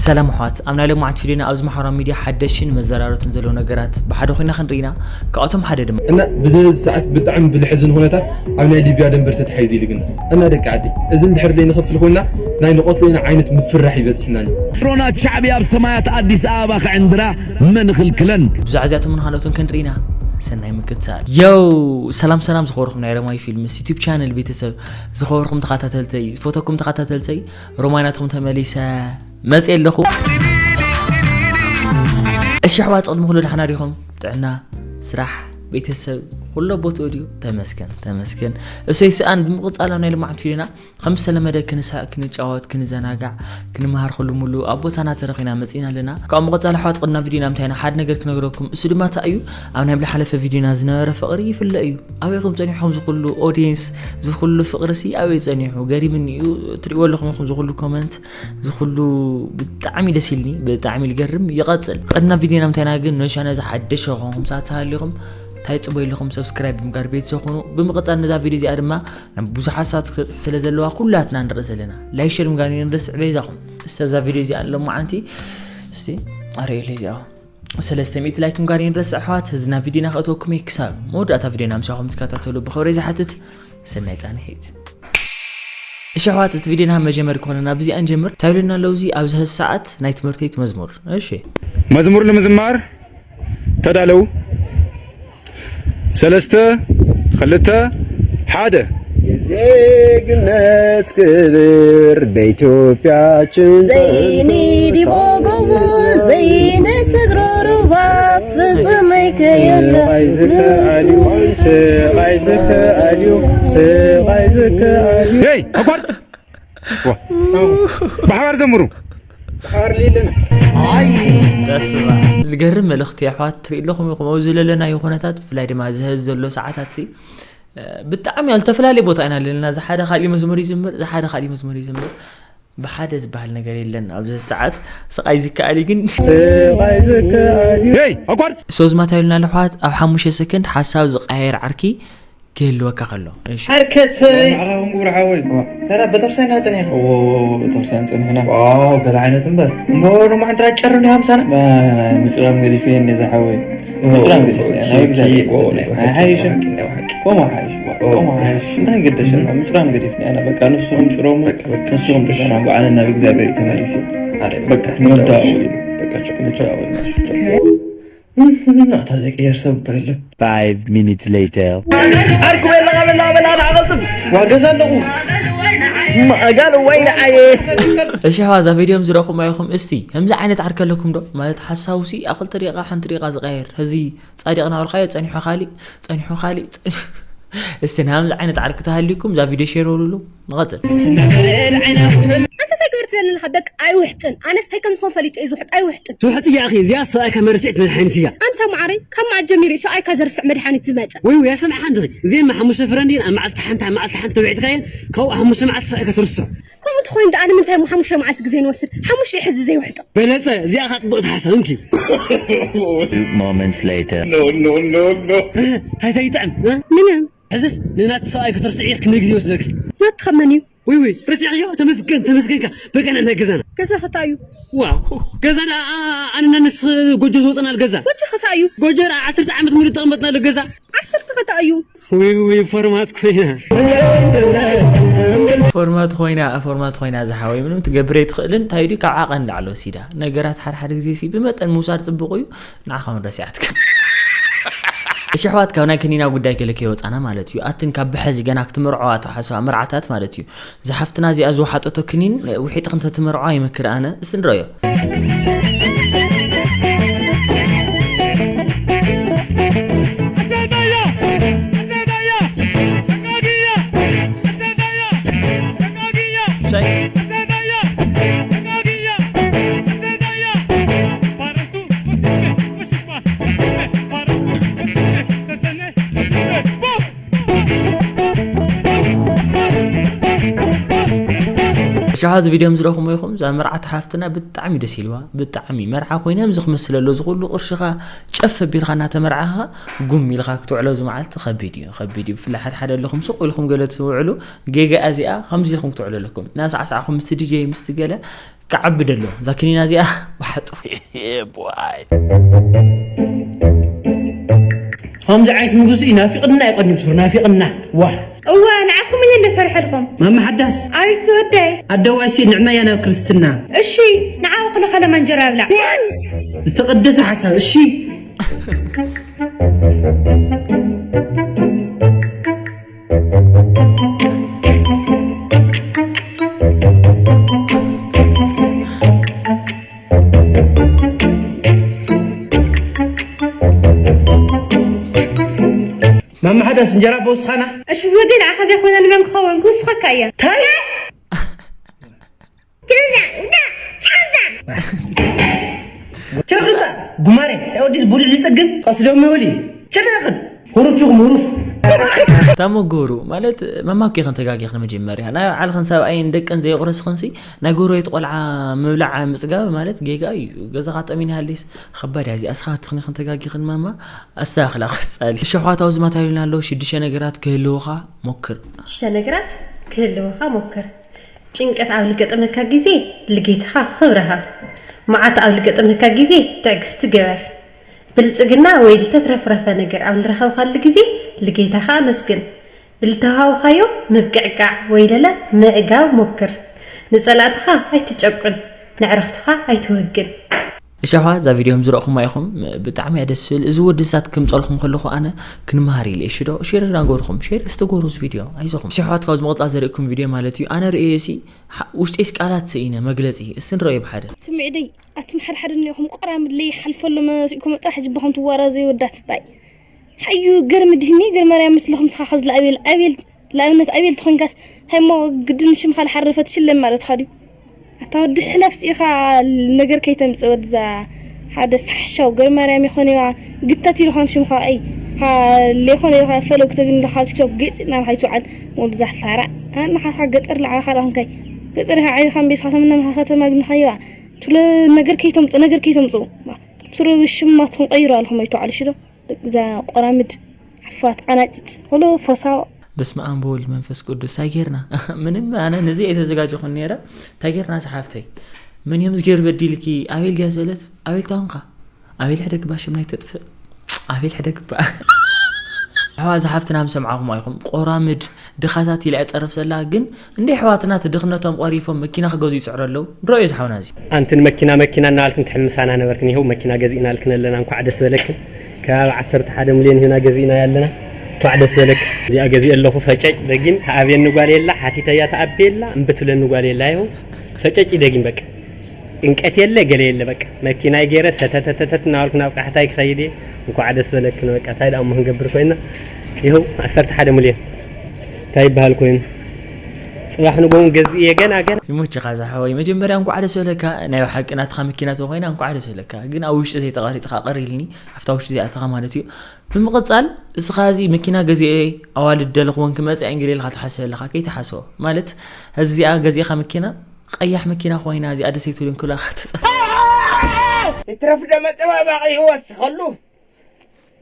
ሰላም ኣሕዋት፣ ኣብ ናይ ሎማዓንቲ ቪድዮና ኣብዚ ማሕበራዊ ሚድያ ሓደሽን መዘራረብትን ዘለዉ ነገራት ብሓደ ኮይና ክንርኢና። ካብኣቶም ሓደ ድማ እና ብዚ ሰዓት ብጣዕሚ ብልሕዝን ኩነታት ኣብ ናይ ሊብያ ደንበር ተታሒዙ ኢሉ ግና እና ደቂ ዓዲ እዚ እንድሕር ዘይንኸፍል ኮይና ናይ ንቐትሎ ኢና ዓይነት ምፍራሕ ይበፅሕናኒ። ድሮናት ሻዕብያ ኣብ ሰማያት ኣዲስ ኣበባ ክዕንድራ መን ይኽልክለን? ብዛዕባ እዚኣቶም ንኻልኦትን ክንርኢና። ሰናይ ምክትታል። ዮው! ሰላም ሰላም ዝኸበርኩም ናይ ረማይ ፊልምስ ዩቲዩብ ቻነል ቤተሰብ፣ ዝኸበርኩም ተኸታተልተይ፣ ዝፈተኩም ተኸታተልተይ፣ ሮማይ ናትኩም ተመሊሰ መፅየ ኣለኹ። እሺ ኣሕዋት፣ ቅድሚ ኩሉ ደሓና ዲኹም? ጥዕና፣ ስራሕ፣ ቤተሰብ ኩሎ ቦትኡ ድዩ? ተመስገን ተመስገን። እሰይ ሰኣን ብምቕፃል ኣብ ናይ ልምዓት ቪድዮና ከም ዝተለመደ ክንስሕቕ ክንጫወት ክንዘናጋዕ ክንመሃር ኩሉ ሙሉ ኣብ ቦታና ተረኺና መፂና ኣለና። ካብ ምቕፃል ኣሕዋት ቅድና ቪድዮና ምንታይ ኢና ሓደ ነገር ክነግረኩም። እሱ ድማ እንታይ እዩ? ኣብ ናይ ብዝሓለፈ ቪድዮና ዝነበረ ፍቕሪ ይፍለ እዩ። ኣበይ ኢኹም ፀኒሕኩም ዝኩሉ ኦዲየንስ ዝኩሉ ፍቕሪ ሲ ኣበይ ፀኒሑ? ገሪምኒ እዩ። ትሪእዎ ኣለኹም ኢኹም ዝኩሉ ኮመንት ዝኩሉ ብጣዕሚ ደስ ኢልኒ፣ ብጣዕሚ ልገርም። ይቐፅል። ቅድና ቪድዮና ምንታይ ኢና ግን ነሻ ነዚ ሓደሽ ዝኾንኩም ሰባት ተሃሊኹም እንታይ ጽበዩ ኣለኹም ሰብስክራይብ ብምጋር ቤተሰብ ኩኑ። ብምቕጻል ነዛ ቪድዮ እዚኣ ድማ ናብ ብዙሓት ሰባት ክትበጽሕ ስለ ዘለዋ ኩላትና ንርኢ ዘለና ላይክ ሸር ምጋር ንርስዕ በይዛኹም። እስቲ ኣብዛ ቪድዮ እዚኣ ሎማዓንቲ እስቲ ኣርእየለይ እዚኣ ሰለስተ ሚእቲ ላይክ ምጋር ንርስዕ ኣሕዋት። ህዝና ቪድዮና ከእተወኩም እየ ክሳብ መወዳእታ ቪድዮና ምሳኹም ትከታተሉ ብኽብሪ ዝሓትት ሰናይ ጻንሒት። እሺ ኣሕዋት፣ እቲ ቪድዮና መጀመር ክኾነ ናብ እዚኣ ንጀምር። እንታይ ኢሉና ኣለዉ እዚ ኣብዚ ሰዓት ናይ ትምህርተይት መዝሙር። እሺ። መዝሙር ንምዝማር ተዳለዉ። ሰለስተ፣ ክልተ፣ ሓደ። የዜግነት ክብር በኢትዮጵያችን ዘይንዲቦ ጎቦ ዘይንሰግሮ ሩባ ፍጹም ኣይከየለ። ስቓይ ዝከኣል እዩ፣ ስቓይ ዝከኣል እዩ፣ ስቓይ ዝከኣል እዩ። ሄይ፣ ኣቋርጽ! ዋ። ብሓባር ዘምሩ። ደስ ዝብል። ዝገርም መልእኽቲ ኣሕዋት ትርኢ ኣለኹም ኢኹም ኣብዚ ዘለናዮ ኩነታት ብፍላይ ድማ እዚ ሕዚ ዘሎ ሰዓታት ሲ ብጣዕሚ ኣብ ዝተፈላለየ ቦታ ኢና ኣለና። እዚ ሓደ ካሊእ መዝሙር ይዝምር፣ እዚ ሓደ ካሊእ መዝሙር ይዝምር። ብሓደ ዝበሃል ነገር የለን ኣብዚ ሰዓት። ስቓይ ዝከኣል እዩ ግን ስቓይ ዝከኣል እዩ። ሄይ ኣቋርጽ። ሶዝማ እንታይ ኢሉና ኣሎ ኣሕዋት? ኣብ ሓሙሽተ ሰከንድ ሓሳብ ዝቀያየር ዓርኪ ክህልወካ ከሎ። እሺ። ዓርከተይ። ንዓኻ ክንግብሮ ሓወይ። ተራ ቤተክርስትያን ኢና ጸኒሕና። ኦ፣ ቤተክርስትያን ጸኒሕና። ዋው፣ ገለ ዓይነት እምበር። እሞ ሎማዓንቲ ጨርም ናይ ሃምሳና። ማ፣ ናይ ምጭራም ገዲፍኒ እዛ ሓወይ። ምጭራም ገዲፍኒ። ናይ እግዚኣብሔር። ኦ፣ ናይ ብሓቂ፣ ናይ ብሓቂ። ከምኡ ሓይሽ፣ ከምኡ ሓይሽ። እንታይ ገደሸና? ምጭራም ገዲፍኒ ኣነ። በቃ ንስኹም ጭረሙ፣ በቃ፣ በቃ። ንስኹም ጭረሙ። ኣነ ናብ እግዚኣብሔር ተመሊሰ። በቃ፣ ንወዳእ። በቃ፣ ጭ-፣ ንወዳእ። ናታ ዘይቅየር ሰብ እኮ የለን። Five minutes later. ዓርኩ ቤላ በላ በላ ንዓቐልጥም ዋገዛ ኣለኹ። ማእጋል ወይ ንዓየ። እሺ፣ ኣሕዋት፣ እዛ ቪድዮ ዝረኹም ኣይኹም? እስቲ ከምዚ ዓይነት ዓርኪ ኣለኩም ዶ? ማለት ሓሳውሲ ኣብ ክልተ ደቂቃ ሓንቲ ደቂቃ ዝቀየር። እዚ ጻድቕ ናበልካዮ ጸኒሑ ካሊእ፣ ጸኒሑ ካሊእ፣ ጸኒሑ እስቲ ናይ ከምዚ ዓይነት ዓርኪ ተሃልዩኩም እዛ ቪድዮ ሼር በሉሉ። ንቐጽል። ኣንተ እንታይ ገይሩ ትደሊ ኣለኻ? በቃ ኣይውሕጥን። ኣነስ እንታይ ከም ዝኾን ፈሊጠ እየ ዝውሕጥ። ኣይውሕጥን። ትውሕጥ እያ ኣኺ። እዚኣ ሰብኣይካ መርሲዕት መድሓኒት እያ። ኣንታ መዓረይ፣ ካብ መዓት ጀሚሩ እዩ ሰብኣይካ ዘርስዕ መድሓኒት ዝመጸ? ወይ ወይ፣ ኣይሰምዕኻን ዲኺ? እዚኤን ሓሙሽተ ፍረ እንድየን ኣብ መዓልቲ ሓንቲ፣ ኣብ መዓልቲ ሓንቲ ተውዒጥካየን፣ ካብኡ ኣብ ሓሙሽተ መዓልቲ ሰብኣይካ ትርስዖ። ከምኡ ተኾይኑ ደኣ ኣነ ምንታይ እሞ ሓሙሽተ መዓልቲ ግዜ ንወስድ? ሓሙሽተ እየ ሕዚ ዘይውሕጦ። በለጸ፣ እዚኣ ኸኣ ጽብቕቲ ሓሳብ እንኪ። Two moments later. እ፣ እንታይ እንታይ ይጥዕም? እ? ምንም። ሕዝስ ንናቲ ሰብኣይ ክትርስዕየስ ክንደይ ግዜ ይወስደልኪ? ናትኻ መን እዩ? ውይ ውይ፣ ረሲዕኽዮ? ተመስገን፣ ተመስገንካ። በቃ ንዕና ገዛና። ገዛ ኸታ እዩ? ዋው፣ ገዛ ደኣ፣ ኣ-፣ ኣነና ንስኺ ጎጆ ዝወፀናል ገዛ። ጎጆ ኸታ እዩ? ጎጆ ደኣ ዓሰርተ ዓመት ሙሉእ ተቐመጥናሉ ገዛ። ዓሰርተ ኸታ እዩ? ውይ ውይ፣ ፎርማት ኮይና። ፎርማት ኮይና፣ ፎርማት ኮይና ዝሓወይ፣ ምንም ትገብር ኣይትኽእልን። እንታይ ድዩ ካብ ዓቐን ላዕሊ ወሲዳ። ነገራት ሓደ ሓደ ግዜ ሲ ብመጠን ምውሳድ ጽቡቕ እዩ። ንዓኻ እውን ረሲዓትካ። እሺ ኣሕዋት፣ ካብ ናይ ከኒና ጉዳይ ገለ ከይወጻና ማለት እዩ። ኣትን ካብ ብሐዚ ገና ክትምርዖዋ ተሓስባ መርዓታት ማለት እዩ። እዛ ሓፍትና እዚኣ ዝወሓጠቶ ክኒን ውሒጥኺ እንተትምርዖ ይመክር ኣነ። እስቲ ንረዮ። እሺ፣ እዚ ቪድዮ ምስ ረኹም ኢኹም፣ እዛ መርዓት ሓፍትና ብጣዕሚ ደስ ኢልዋ፣ ብጣዕሚ መርዓ ኮይና፣ እዚ ክመስል ኣሎ፣ እዚ ኩሉ ቅርሽኻ ጨፍ ኣቢልካ እናተመርዓኻ፣ ጉም ኢልካ ክትውዕሎ፣ እዚ መዓልቲ ከቢድ እዩ፣ ከቢድ እዩ። ብፍላይ ሓደ ሓደ ኣለኹም፣ ሱቕ ኢልኩም ገለ ትውዕሉ፣ ጌጋ እዚኣ፣ ከምዚ ኢልኩም ክትውዕሉ ኣለኩም። እናሳዕሳዕኩም ምስቲ ዲጀይ፣ ምስቲ ገለ፣ ክዓቢ ደሎ እዛ ክኒና እዚኣ። ዋሓጡ። ከምዚ ዓይነት ምግቢ ናፊቕና እዩ ቀዲም ሱር ናፊቕና። ዋ እዋ ንዓኹም እየ እንደሰርሐልኹም። ማማ ሓዳስ ኣቤት ዝወደይ። ኣደዋይ ሲ ንዕናያ ናብ ክርስትና። እሺ ንዓ ወክለ ከለማ እንጀራ ብላዕ። ዝተቐደሰ ሓሳብ እሺ። ማማ ሓዳስ እንጀራ በውስኻና። እሺ ዝወደይ ንዓኻ ዘይኮነ ንመን ክኸውን ክውስኸካ እያ። ታይ ቸርታ ጉማሬ ወዲስ ቡልዕ ዝፅግን ቀስዶም ይውል ቸርታ ሁሩፍ ይኹም ሁሩፍ። እታ መጎሩ ማለት መማኪ ከንተጋጊኽን መጀመርያ ናይ ዓልኽን ሰብኣይን ደቅን ዘየቑረስኽንሲ ናይ ጎረቤት ቆልዓ ምብላዕ ምፅጋብ ማለት ጌጋ እዩ። ገዛኻ ጠሚን ሃሊስ ኸባድ እያ እዚኣ። እስኻ ትኽኒ ከንተጋጊኽን ማማ ኣስተኻኽላ ቀፃሊ። እሺ ኣሕዋት ኣብዚ ማታ ይብልና ኣሎ ሽዱሽተ ነገራት ክህልውኻ ሞክር። ሽዱሽተ ነገራት ክህልውኻ ሞክር። ጭንቀት ኣብ ልገጠመካ ግዜ ልጌታኻ ክብሪ ሃብ። መዓት ኣብ ልገጠመካ ግዜ ትዕግስቲ ግበር። ብልጽግና ወይ ልተትረፍረፈ ነገር ኣብ ልረኸብካሉ ግዜ ልጌታኻ ኣመስግን። ብልተዋሃብካዮ ምብቅዕቃዕ ወይ ለለ ምዕጋብ ሞክር። ንጸላእትኻ ኣይትጨቁን፣ ነዕርኽትኻ ኣይትወግን። እሺ ኣሕዋት እዛ ቪድዮ ከም ዝረእኹማ ኢኹም ብጣዕሚ እያ ደስ ትብል። እዚ ወዲ እሳት ክምፀልኩም ከለኹ ኣነ ክንመሃር ኢለ እሺ ዶ ሼር ናገርኹም ሼር እስቲ ጎሩ እዚ ቪድዮ ኣይዞኹም። እሺ ኣሕዋት ካብዚ ምቕፃል ዘርእኩም ቪድዮ ማለት እዩ ኣነ ርእየ ሲ ውሽጢስ ቃላት ስኢነ መግለፂ እስቲ ንረእዮ ብሓደ። ስምዒደይ ኣቱም ሓደ ሓደ እኒኦኹም ቆራምድ ለይሓልፈሎም መሲእኩም ጥራሕ ጅባኹም ትዋራዘዩ ወዳት ባይ ሓዩ ገርምድ ህኒ ገርማርያም ምትለኹም ትኻኸዝ ለኣቤል ኣቤል ለኣብነት ኣቤል ተኾንካስ ሃይሞ ግድን ሽምኻ ልሓርፈ ትሽለም ማለትኻ ድዩ ኣታ ወዲ ሕላፍ ስኢኻ ነገር ከይተምጽእ ወድዛ ሓደ ፋሕሻው ገርማርያም ይኾን ዋ ግታት ኢልኾን ሽምኻ ኣይ ኻ ሌኾን ኢኻ ፈለግ ተግን ኢኻ ቲክቶክ ጌጽ ኢልና ንኻይትውዓል ወድዛ ፋራ ንኻኻ ገጠር ለዓኻ ዳኹንካይ ገጠር ኢኻ ዓቢኻ እምቤስ ከተማ ከተማ ግንኻየዋ ትብሎ ነገር ከይተምጽእ ነገር ከይተምጽኡ ስሩ ሽማትኩም ቀይሩ ኣለኹም ኣይተዓሉ ሽዶ እዛ ቆራምድ ሓፋት ዓናጭጭ ሆሎ ፎሳዋ በስመ ኣብ ወወልድ መንፈስ ቅዱስ እንታይ ጌርና ምንም ኣነ ነዚ ኣይተዘጋጀኹን ነይረ እንታይ ጌርና ዝሓፍተይ ምን እዮም ዝገይሩ በዲልኪ ኣቤል ድያ ስእለት ኣቤል ታውንካ ኣቤል ሕደግባ ሽም ናይ ተጥፍእ ኣቤል ሕደግባ ኣሕዋ እዚ ሓፍትና ምሰምዓኹም ኣይኹም ቆራምድ ድኻታት ኢላ እያ ትጸርፍ ዘላ ግን እንደ ኣሕዋትና እቲ ድኽነቶም ቐሪፎም መኪና ክገዝኡ ይጽዕሩ ኣለዉ ንረእዮ እዚ ሓውና እዚ ኣንትን መኪና መኪና እናበልክን ትሕምሳና ነበርክን ይኸው መኪና ገዚእናልክን ኣለና እንኳዕ ደስ በለክን ከባቢ ዓሰርተ ሓደ ሚልዮን ሂብና ገዚእናያ ኣለና እንኳዕ ደስ በለክ እዚኣ ገዚአ ኣለኹ ፈጨጭ ደጊም ተኣብየኒ ጓል የላ ሓቲተያ ተኣቤላ እምቢ ትብለኒ ጓል የላ ይኸው ፈጨጭ ደጊም በቃ ጭንቀት የለ ገለ የለ በቃ መኪናይ ገይረ ሰተተተተት እናበልኩ ናብ ቃሕታይ ክኸይድ እየ እንኳዕ ደስ በለክን በቃ እንታይ ደኣ እሞ ክንገብር ኮይና ይኸው ዓሰርተ ሓደ ሚልዮን እንታይ ይበሃል ኮይኑ ፅባሕ ንጎውን ገዝእ እየ ገና ገና ይሞችኻ ዝሓወይ መጀመርያ እንኳዕ ደስ በለካ ናይ ብሓቂ ናትኻ መኪና ተኮይና እንኳዕ ደስ በለካ ግን ኣብ ውሽጢ ዘይተቐሪፅኻ ቀር ኢልኒ ኣብታ ውሽጢ ዘይኣተኻ ማለት እዩ ብምቕፃል እስኻ እዚ መኪና ገዚኤ ኣዋልድ ደለኽወን ክመፅእ እንግዲህ ኢልካ ትሓስብ ኣለኻ ከይትሓስቦ ማለት እዚኣ ገዚእኻ መኪና ቀያሕ መኪና ኮይና እዚኣ ደስ ኣይትብልን ክብላ ከተፀ ይትረፍ ዶ መፀባባቂ ይወስኸሉ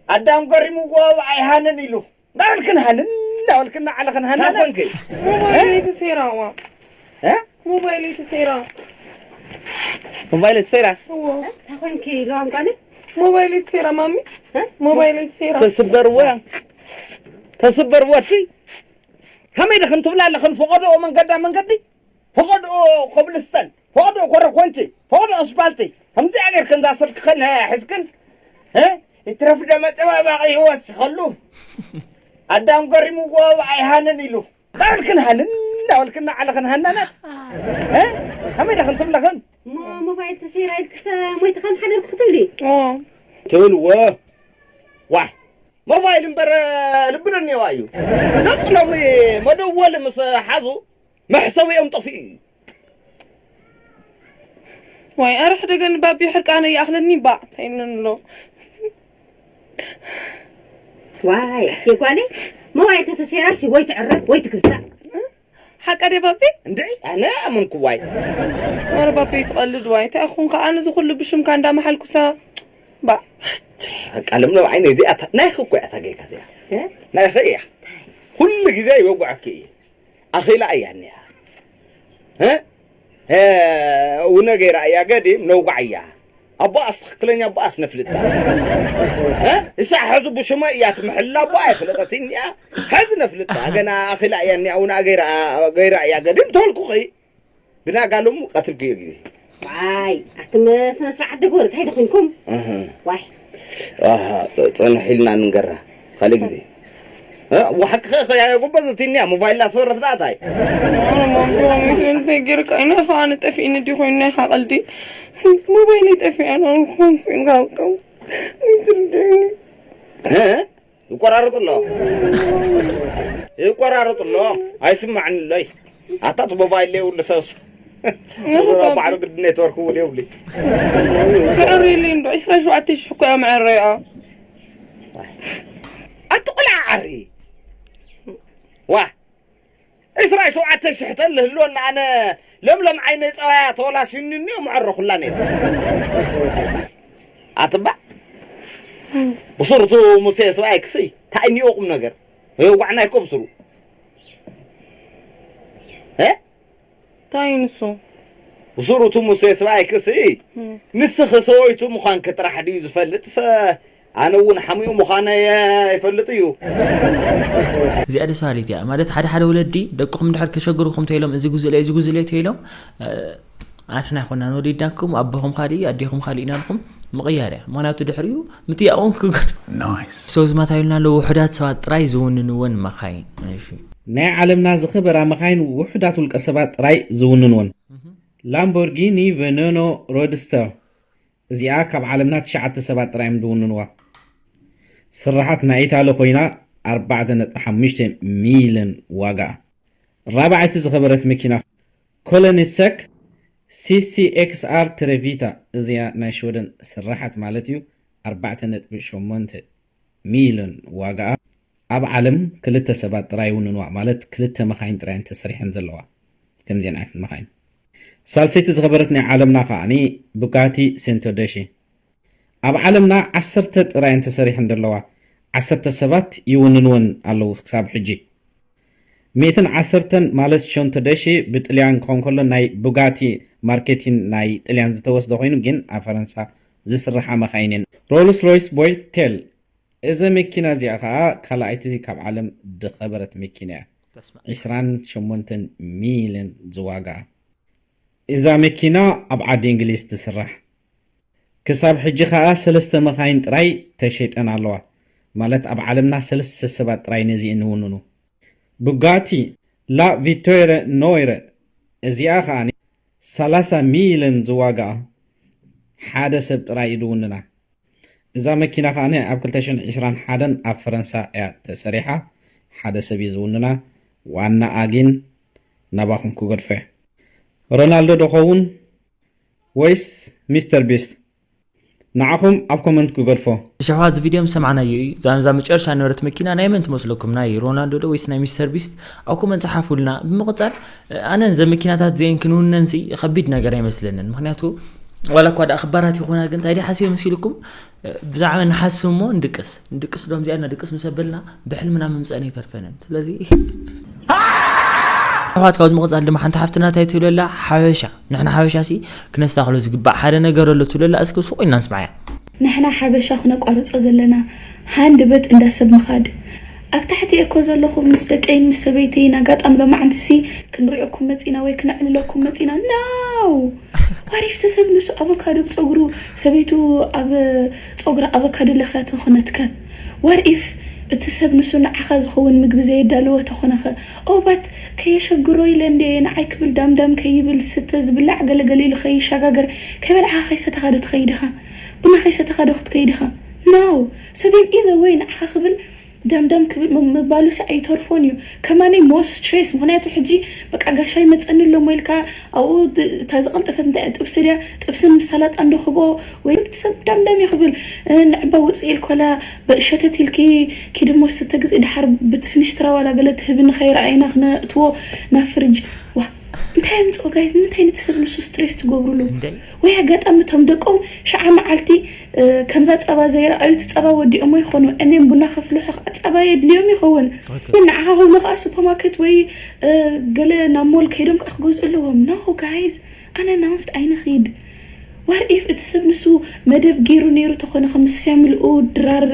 ኣዳም ገሪምዎ ኣይሃንን ኢሉ እንዳበልክን ሃንን እንዳበልክን ንዓለኽን ሃናና ኮንክ ሞባይለይ ተሰይራ እዋ እ ሞባይለይ ተሰይራ ሞባይል ተሰይራ እዋ እንታይ ኮንክ ኢሉ ኣንኳኒ ሞባይለይ ተሰይራ ማሚ ሞባይለይ ተሰይራ ተስበርዎ ተስበርዎ እቲ ከመይ ደኽን ትብላ ኣለኽን ፈቐዶ መንገዳ መንገዲ ፈቐዶ ኮብልስተን ፈቐዶ ኮረኮንቺ ፈቐዶ ኣስፓልቲ ከምዚኣ ጌርክን እዛ ስልክኽን ሕዝክን ይትረፍ ዶ መፀባባቒ ይወስኸሉ ኣዳም ገሪምዎ ኣይሃንን ኢሉ ዳልክን ሃንን ዳልክን ዓለኽን ሃናናት ከመይ ደኽን ትብለኽን ሞባይል ተሰይራ ኢልክሰ ሞይትኻ ምሓደርኩ ክትብሊ ትብልዎ ዋይ ሞባይል እምበር ልቢ ዶ እኒዋ እዩ ነፅሎም መደወሊ ምስ ሓዙ መሕሰቢኦም ጠፊኡ እዩ ዋይ ኣረ ሕደገኒ ባቢ ሕርቃነ ይኣኽለኒ ባእ እንታይ ይብለኒ ኣሎ ዋይ ኣትየ ጓለይ ሞባይል ተተሰይራሲ ወይ ትዕረብ ወይ ትግዛእ ሓቃ ድየ ባቢ እንድዒ ኣነ ኣመንኩዋይ ኣረ ባቢ ትቐልድ ዋይ እንታይ ኣኹን ከኣ ነዚ ኩሉ ብሽምካ እንዳመሓልኩሳ ባእ ቀለም ነው ዓይነ እዚኣ ናይኺ እኮ እያ ታጌጋ እዚኣ ናይኺ እያ ኩሉ ግዜ ይወጉዐኪ እየ ኣኺላ እያ እኒኣ እ፣ እውነ ገይራ እያ ገዲም ነውጋዕ እያ። ኣቦኣስ ትኽክለኛ ኣቦኣስ ነፍልጣ። እ? እሳ ሕዚ ብሽመ እያ ትምሕላ ኣቦኣ ኣይፈለጠትን እያ። ሕዚ ነፍልጣ። ገና ኣኺላ እያ እኒኣ፣ እውነ ገይራ፣ ገይራ እያ ገዲም ተወልኩኺ። ብናጋሎም ቀትልክዮ ግዜ። ዋይ፣ ኣቲ ስነ ስርዓት ደጎል፣ እንታይ ደኾንኩም? እህ። ዋይ። ኣሃ፣ ጸ-፣ ጸንሕ ኢልና ንንገራ። ካልእ ግዜ። እ፣ ወሓቂ ኸ፣ ኸ፣ ያየ ጉበዝ፣ እቲንያ ሞባይል ላሰወረት ዳታይ። ኣነ ማምዶ፣ ሚስንተ ጌርካ፣ ኢና ኸዓ ንጠፊእኒ ዲ ኾይኑ፣ ናይ ሓቐልዲ። ሞባይል ይጠፊእ፣ ኣነ ኹን ፊን ኻብቶም። ይትርድእኒ። እ? ይቆራረጥ ኣሎ። ይቆራረጥ ኣሎ። ኣይስማዕን ኣሎይ። ኣታ እቲ ሞባይል ለይ ውሉ ሰብስ። ንሱ ባዕሉ ግዲ ኔትወርክ ውል የብሉ። ብዕር ኢሉ እንዶ ዕስራን ሸውዓተን ሽሕ እኮ እያ መዐረያ። ኣቲ ቆልዓ ዓሪ። ዋ። ዕስራን ሸውዓተን ሽሕ ተልህልወና ኣነ ለምለም ዓይነይ ጸባያ ተወላሽኒ እኒኦ መዐረኹላ ነይረ። ኣትባ። ብሱርቱ ሙሴ ስብኣይ ክስይ። እንታይ እኒኦ ቁም ነገር? ወየዋዕና ይኮ ብሱሩ። እ? እንታይ ንሱ? ብሱሩ እቲ ሙሴ ስብኣይ ክስይ። እም። ንስኺ ሰበይቱ ምዃንኪ ጥራሕ ድዩ ዝፈልጥ? ሰ-፣ ኣነ እውን ሓሚኡ ምዃነይ ይፈልጥ እዩ። እዚኣ ደስ በሃሊት እያ። ማለት ሓደ ሓደ ወለዲ ደቅኹም እንድሕር ከሸግሩኹም ተይሎም፣ እዚ ጉዝለ፣ እዚ ጉዝለ ተይሎም፣ እ፣ ኣንሕና ኣይኮናን ወሊድናኩም፣ ኣቦኹም ካሊእ፣ ኣዴኹም ካሊእ ኢና ኢልኩም ምቕያር እያ። ምኽንያቱ ድሕሪኡ ምጥያቕ እውን ክገድፎ። ናይስ። ሶ ዝማታ ኢሉና ኣሎ፣ ውሑዳት ሰባት ጥራይ ዝውንንወን መኻይን። እሺ። ናይ ዓለምና ዝኸበራ መኻይን ውሑዳት ውልቀ ሰባት ጥራይ ዝውንንወን። እህ። ላምቦርጊኒ ቨነኖ ሮድስተር። እዚኣ ካብ ዓለምና ትሽዓተ ሰባት ጥራይ እዮም ዝውንንዋ። ስራሓት ናይ ኢታሊ ኮይና ኣርባዕተ ነጥቢ ሓሙሽተ ሚልዮን ዋጋኣ። ራብዓይቲ ዝኸበረት መኪና ኮሎኒሰክ ሲ ሲ ኤክስ ኣር ትሬቪታ፣ እዚኣ ናይ ሽወደን ስራሓት ማለት እዩ። ኣርባዕተ ነጥቢ ሸሞንተ ሚልዮን ዋጋኣ። ኣብ ዓለም ክልተ ሰባት ጥራይ ይውንንዋ፣ ማለት ክልተ መኻይን ጥራይ እየን ተሰሪሐን ዘለዋ። ከምዚአን ዓይነት መኻይን። ሳልሰይቲ ዝኸበረት ናይ ዓለምና ከዓኒ ቡጋቲ ሴንቶደሺ። ኣብ ዓለምና ዓሰርተ ጥራይ እየን ተሰሪሐን ዘለዋ። ዓሰርተ ሰባት ይውንንወን ኣለዉ ክሳብ ሕጂ። ሚእትን ዓሰርተን ማለት ሸንቶደሺ ብጥልያን ክኸውን ከሎ ናይ ቡጋቲ ማርኬቲን ናይ ጥልያን ዝተወስደ ኮይኑ ግን ኣብ ፈረንሳ ዝስርሓ መኻይን እየን። ሮልስ ሮይስ ቦይቴል። እዛ መኪና እዚኣ ኸዓ ካልኣይቲ ካብ ዓለም ዝኸበረት መኪና እያ። በስመ ኣብ። ዕስራን ሸሞንተን ሚልዮን ዝዋጋኣ። እዛ መኪና ኣብ ዓዲ እንግሊዝ ትስራሕ። ክሳብ ሕጂ ኸዓ ሰለስተ መኻይን ጥራይ ተሸይጠን ኣለዋ። ማለት ኣብ ዓለምና ሰለስተ ሰባት ጥራይ ነዚአን ዝውንኑ። ቡጋቲ ላ ቪቶረ ኖይረ፣ እዚኣ ኸዓ ሰላሳ ሚልዮን ዝዋጋኣ ሓደ ሰብ ጥራይ እዩ ዝውንና። እዛ መኪና ከኣ ኣብ ክልተ ሽሕን ዕስራን ሓደን ኣብ ፈረንሳ እያ ተሰሪሓ። ሓደ ሰብ እዩ ዝውንና። ዋናኣ ግን ናባኹም ክገድፎ እየ። ሮናልዶ ዶ ኸውን ወይስ ሚስተር ቢስት? ንዓኹም ኣብ ኮመንት ክገድፎ። እሺ ኣሕዋት፣ እዚ ቪድዮ ምስ ሰማዕናዮ እዩ። እዛ፣ እዛ መጨረሻ ነበረት መኪና ናይ መን ትመስለኩም? ናይ ሮናልዶ ዶ ወይስ ናይ ሚስተር ቢስት? ኣብ ኮመንት ጸሓፉልና። ብምቕጻል፣ ኣነ እዘን መኪናታት እዚአን ክንውነንሲ ከቢድ ነገር ኣይመስለንን። ምኽንያቱ ዋላ እኳ ደኣ ክባራት ይኹና፣ ግን እንታይ ድዩ ሓስዮ መሲልኩም? ብዛዕባ ንሓስብ እሞ ንድቅስ። ንድቅስ ዶ እዚኣ ንድቅስ ምስ ኣበልና ብሕልምና ምምጸእና ኣይተርፈንን። ስለዚ ኣሕዋት፣ ካብዚ ምቕጻል ድማ ሓንቲ ሓፍትና እንታይ ትብለላ? ሓበሻ፣ ንሕና ሓበሻሲ ክነስተኻኽሎ ዝግባእ ሓደ ነገር ኣሎ ትብለላ። እስኪ ስቕ ኢልና ንስምዓያ። ንሕና ሓበሻ ክነቋርጾ ዘለና ሃንደበት እንዳ ሰብ ምኻድ። ኣብ ታሕቲ እየ እኮ ዘለኹ ምስ ደቀይን ምስ ሰበይተይን። ኣጋጣሚ ሎማዓንትሲ ክንሪኦኩም መጺና ወይ ክነዕልለኩም መጺና። No! What if እቲ ሰብ ንሱ ኣቮካዶ ብጸጉሩ፣ ሰበይቱ ኣብ ጸጉራ ኣቮካዶ ለኽያ ተኾነትከ? What if እቲ ሰብ ንሱ ንዓኻ ዝኸውን ምግቢ ዘየዳለወ ተኾነኸ? Oh, but ከየሸግሮ ኢለ እንድየ ንዓይ ክብል ዳምዳም ከይብል፣ ስተ ዝብላዕ ገለገለ ኢሉ ከይሸጋገር፣ ከይበልዓኻ ከይሰተኻ ዶ ትኸይድ ኢኻ? ቡና ከይሰተኻ ዶ ክትከይድ ኢኻ? No! So then either way ንዓኻ ክብል ዳምዳም ክብል ም-፣ ምባሉሲ ኣይተርፎን እዩ። ከማነይ more stress፣ ምኽንያቱ ሕጂ በቃ ጋሻ ይመጸኒ ኣሎ እሞ ኢልካ ኣብኡ ድ-፣ እታ ዝቐልጠፈት እንታይ እያ? ጥብሲ ድያ? ጥብስን ምስ ሰላጣ እንዶ ክብኦ ወይ እቲ ሰብ ዳምዳም እዩ ክብል፣ እ፣ ንዕባ ውጽእ ኢልኮላ በ-፣ ሸተት ኢልኪ ኪዲ እሞ ስተ ግዜ ድሓር ብቲ ፍንሽትራ ዋላ ገለ ትህብኒ ከይረኣይና ክነእትዎ ናብ ፍርጅ። ዋ። እንታይ የምፅኦ ጋይዝ? ንምንታይ ነቲ ሰብ ንሱ ስትሬስ ትገብሩሉ? ወይ ኣጋጣሚ እቶም ደቆም ሸዓ መዓልቲ ከምዛ ፀባ ዘይረኣዩ እቲ ፀባ ወዲኦሞ ይኾኑ። እኔም ቡና ከፍልሑ ከዓ ፀባ የድልዮም ይኸውን። ግን ንዓኻ ክብሉ ከዓ ሱፐርማርኬት ወይ ገለ ናብ ሞል ከይዶም ከዓ ክገዝኡ ኣለዎም። ኖ ጋይዝ፣ ኣነ ናውንስድ ኣይንኺድ። ዋር ኢፍ እቲ ሰብ ንሱ መደብ ገይሩ ነይሩ ተኾነ፣ ከም ምስ ፋሚሊኡ ድራር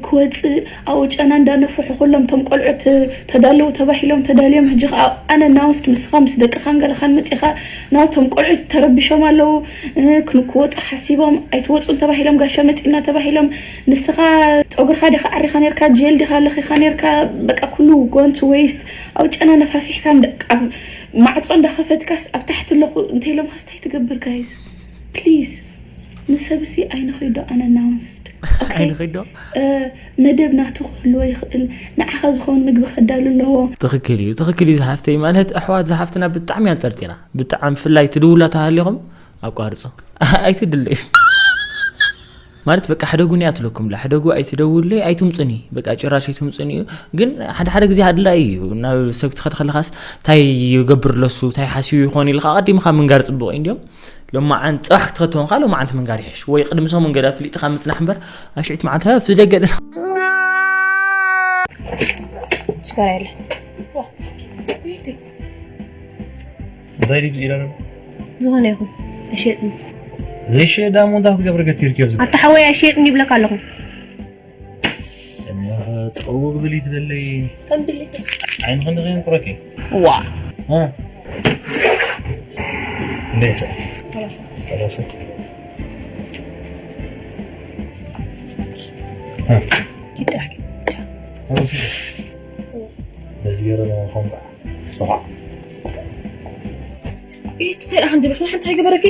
ክወፅእ ኣብኡ ጨና እንዳነፍሑ ኩሎም እቶም ቆልዑት ተዳለዉ ተባሂሎም ተዳልዮም፣ ሕጂ ከዓ ኣነ ናውንስድ ምስኻ ምስ ደቅኻን ገለኻን መፂኻ ናብቶም ቆልዑት ተረቢሾም ኣለዉ። ክወፁ ሓሲቦም ኣይትወፁን ተባሂሎም፣ ጋሻ መፂና ተባሂሎም፣ ንስኻ ፀጉርኻ ዲኻ ዓሪኻ ነርካ፣ ጀል ዲኻ ለኺኻ ነርካ፣ በቃ ኩሉ ጎንት ዌስት ኣብ ጨና ነፋፊሕካ ማዕፆ እንዳኸፈትካስ ኣብ ታሕቲ ኣለኹ እንተኢሎምኻስ እንታይ ትገብር ጋይዝ? ፕሊዝ ንሰብሲ ኣይንኺዶ ኣነናውንስድ። ኣይንኺዶ መደብ ናቱ ክህልዎ ይኽእል። ንዓኻ ዝኸውን ምግቢ ከዳሉ ኣለዎ። ትኽክል እዩ፣ ትኽክል እዩ ዝሓፍተይ። ማለት ኣሕዋት ዝሓፍትና ብጣዕሚ እያ ጸርጺራ፣ ብጣዕሚ ብፍላይ ትድውላ ተሃሊኹም ኣቋርጹ ኣይትድለዩ። ማለት በቃ ሕደጉኒ እያ ትለኩም ላ ሕደጉ ኣይትደውልለይ ኣይትምጹኒ በቃ ጭራሽ ኣይትምጹኒ እዩ። ግን ሓደ ሓደ ግዜ ኣድላይ እዩ ናብ ሰብ ክትኸድ ከለኻስ እንታይ ይገብር ለሱ እንታይ ሓሲቡ ይኾን ኢልካ ኣቐዲምካ ምንጋር ጽቡቕ እዩ እንዲዮም። ሎማዓን ጽባሕ ክትኸትወንካ ሎማዓንቲ ምንጋር ይሕሽ ወይ ቅድሚ ሰሙን ገለ ኣፍሊጥኻ ምጽናሕ እምበር ኣብ ሽዕቲ መዓልቲ ሃፍ ዝደገ ስኳር ያለ እንታይ ድዩ ኢላ ነበር? ዝኾነ ይኹን ኣይሸጥን። ዘይሸጥ ዳሞ እንታይ ክትገብር ገቲርኪ ኣብዚ? ኣታ ሓወይ ኣይሸጥን ይብለካ ኣለኹ። ጸው ግብሊ ትበለይ ከም ድልት ዓይን ክንዲ ከይንቁረኪ። ዋ እ? እንዴት? ሰላሳ። ይጥራክ በዚ ገይረ ኾንካ ኢቲ ተራ ሓንቲ ብሕና ሓንቲ ኣይገበረኪ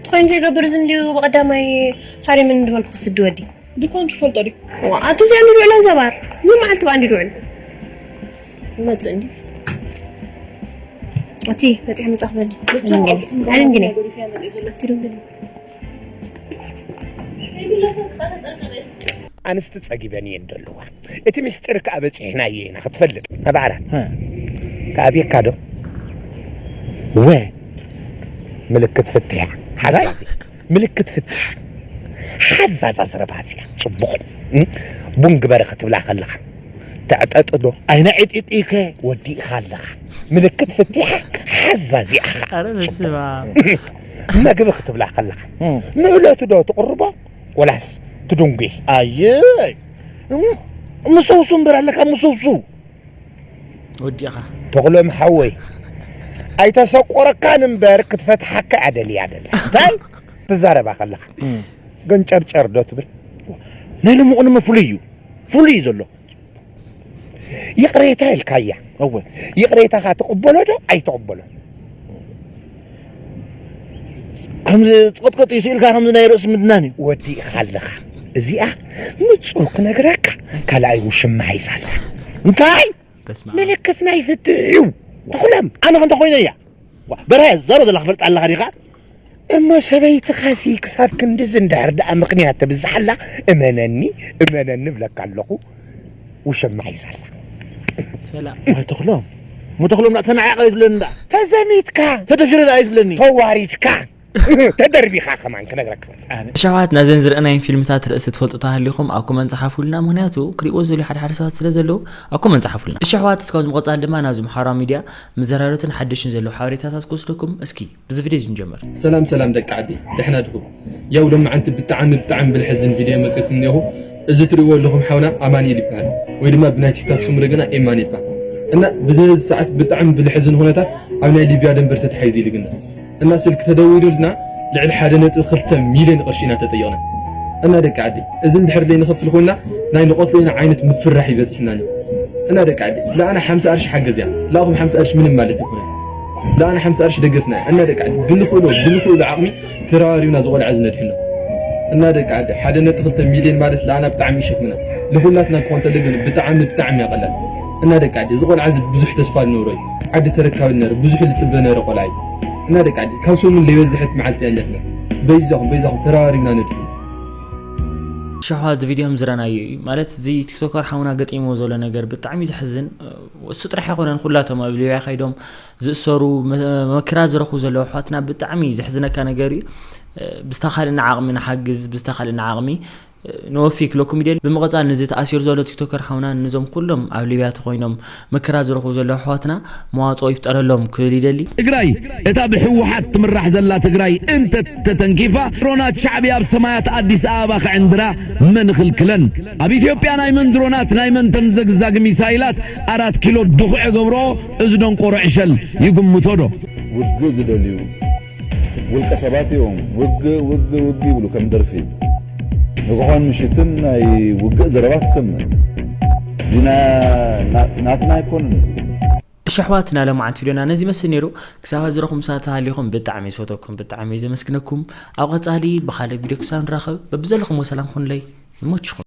ትኾይን ዘይገብር እዚ እንዲዩ ብቐዳማይ ሃሪምን ዝበልኩ ስዲ ወዲ ድኳን ክፈልጦ ድዩ ኣቱ እዚኣ ንድውዕሎም ዘባር ምን መዓልቲ ብኣ እንዲ ድውዕል ይመፅእ እንዲ እቲ በፂሕ መፃ ክበል ኣልንግኒ ኣንስቲ ጸጊበን እየን ዘለዋ። እቲ ምስጢር ከኣ በጺሕናዮ ኢና ክትፈልጥ። ነባዕራ። ከኣብየካ ዶ? ወ ምልክት ፍትያ። ሓዛ ምልክት ፍትያ። ሓዛዛ ዘረባ እዚኣ። ጽቡቕ። ቡን ግበረ ክትብላ ከለኻ ተዕጠጥዶ? ኣይነ ዕጢጢከ ወዲእኻ ኣለኻ። ምልክት ፍትያ ሓዛ እዚኣ ኸኣ። ኣረ በስመ ኣብ። መግቢ ክትብላ ከለኻ ንእለቱ ዶ ትቕርቦ ወላስ ትድንጉ? ኣየ ምሰውሱ እምበር ኣለካ ምሰውሱ። ወዲኻ ተኽሎም ሓወይ ኣይተሰቆረካን እምበር ክትፈትሓካ እያ ደልያ ደላ። እንታይ ትዛረባ ከለኻ ገንጨርጨር ዶ ትብል? ናይ ሎሚ ቅንሚ ፍሉይ እዩ ፍሉይ እዩ ዘሎ። ይቕሬታ ኢልካያ። እወ። ይቕሬታኻ ትቕበሎ ዶ ኣይትቕበሎ? ከምዚ ጽቕጥቅጥ ኢሱ ኢልካ ከምዚ ናይ ርእሲ ምድናን እዩ። ወዲእኻ ኣለኻ። እዚኣ ንጹር ክነግረካ ካልኣይ ውሽማ ሒዛ ኣላ። እንታይ? በስመ ኣብ። ምልክት ናይ ፍትሕ እዩ። ተኹሎም። ኣነ ከ እንታይ ኮይነ እያ? በርሀ ዛሮ ዘላ ክፈልጥ ኣለኻ ዲኻ? እሞ ሰበይትኻሲ ክሳብ ክንድዚ እንድሕር ደኣ ምኽንያት ተብዝሓላ እመነኒ እመነኒ እብለካ ኣለኹ ውሸማ ሒዛላ። ሰላም። ኣይተኽሎም እሞ ተኽሎም ናእ ተናዓቕ ኣይትብለኒ ደኣ ተዘሚትካ ተደፊረ ደኣ ኣይትብለኒ ተዋሪድካ ተደርቢኻ ከማን ክነግረካ። እሺ ኣሕዋት ናዘን ዝረኣናየን ፊልምታት ርእሲ ትፈልጡ ተሃሊኹም ኣብ ኮመንት ጸሓፉልና፣ ምኽንያቱ ክሪእዎ ዝደልዩ ሓደ ሓደ ሰባት ስለ ዘለዉ ኣብ ኮመንት ጸሓፉልና። እሺ ኣሕዋት እስካብ ዝምቕጻል ድማ ናብዚ ማሕበራዊ ሚድያ መዘራረብትን ሓደሽትን ዘለዉ ሓበሬታታት ክወስደኩም። እስኪ ብዚ ቪድዮ እዚ ንጀምር። ሰላም ሰላም ደቂ ዓዲ ደሕና ድኹም? ያው ሎማዓንቲ ብጣዕሚ ብጣዕሚ ብልሕዝን ቪድዮ መፅእኩም እኒኹ። እዚ ትሪእዎ ኣለኹም ሓውና ኣማኒኤል ይበሃል ወይ ድማ ብናይ ቲክታክ ስሙ ደገና ኤማን ይበሃል። እና ብዚ ሰዓት ብጣዕሚ ብልሕዝን ኩነታት ኣብ ናይ ሊብያ ደንበር ተታሒዙ ኢልግና እና ስልክ ተደዊሉልና ልዕሊ ሓደ ነጥቢ ክልተ ሚልዮን ቅርሺ ኢና ተጠይቕና። እና ደቂ ዓዲ እዚ እንድሕር ዘይንኸፍል ኮይና ናይ ንቐትሎ ኢና ዓይነት ምፍራሕ ይበፅሕና ኣሎ። እና ደቂ ዓዲ ለኣና ሓምሳ ቅርሺ ሓገዝ እያ ለኣኹም ሓምሳ ቅርሺ ምንም ማለት ይኮነት። ለኣና ሓምሳ ቅርሺ ደገፍና እያ። እና ደቂ ዓዲ ብንኽእሎ ብንኽእሎ ዓቕሚ ተረባሪብና ዝቆልዓ ዝነድሕኖ እና ደቂ ዓዲ ሓደ ነጥቢ ክልተ ሚልዮን ማለት ለኣና ብጣዕሚ ይሸክምና ንኹላትና ክኾን ተለ ግን ብጣዕሚ ብጣዕሚ ያቐላል። እና ደቂ ዓዲ እዚ ቆልዓ እዚ ብዙሕ ተስፋ ዝነበሮ እዩ። ዓዲ ተረካቢ ነረ ብዙሕ ዝፅበ ነረ ቆልዓ እዩ። እና ደቂ ዓዲ ካብ ሰሙን ለይበዝሐት መዓልቲ ኣለትና። በይዛኹም በይዛኹም ተረባሪብና ነድሕኖ። ሸውሃት እዚ ቪድዮ ከም ዝረናዮ እዩ። ማለት፣ እዚ ቲክቶከር ሓውና ገጢሞ ዘሎ ነገር ብጣዕሚ ዘሕዝን። እሱ ጥራሕ ኣይኮነን፣ ኩላቶም ኣብ ሊብያ ከይዶም ዝእሰሩ፣ መ-፣ መከራ ዝረኽቡ ዘለዉ ኣሕዋትና ብጣዕሚ ዘሕዝነካ ነገር እዩ። ብዝተኻልና ዓቕሚ ንሓግዝ፣ ብዝተኻልና ዓቕሚ ንወፊ ክለኩም ይደሊ። ብምቕጻል፣ ነዚ ተኣሲሩ ዘሎ ቲክቶከር ሓውና፣ ነዞም ኩሎም ኣብ ሊብያ ተኾይኖም መከራ ዝረኽቡ ዘለዉ ኣሕዋትና መዋጽኦ ይፍጠረሎም ክብል ይደሊ። ትግራይ፣ እታ ብህወሓት ትምራሕ ዘላ ትግራይ እንተ ተተንኪፋ፣ ድሮናት ሻዕብያ ኣብ ሰማያት ኣዲስ ኣበባ ክዕንድራ መን ይኽልክለን? ኣብ ኢትዮጵያ ናይ መን ድሮናት፣ ናይ መን ተምዘግዛግ ሚሳይላት ኣራት ኪሎ ድኹዒ ገብርኦ፣ እዚ ደንቆሮ ዕሸል ይግምቶ ዶ? ውግእ ዝደልዩ ውልቀ ሰባት እዮም። ውግእ፣ ውግእ፣ ውግእ ይብሉ ከም ደርፊ። ንግሆን ምሽትን ናይ ውግእ ዘረባ ትሰምዕ። ዲና ና-፣ ናትና ኣይኮነን እዚ። እሺ ኣሕዋትና፣ ለማዓንቲ ቪድዮና ነዚ ይመስል ነይሩ። ክሳብ ዝረኹም ሳት ሃሊኹም ብጣዕሚ ዝፈተኩም፣ ብጣዕሚ ዘመስግነኩም። ኣብ ቀጻሊ ብኻልእ ቪድዮ ክሳብ ንራኸብ፣ በብዘለኹም ወሰላም ኩኑለይ። ይመችኹም።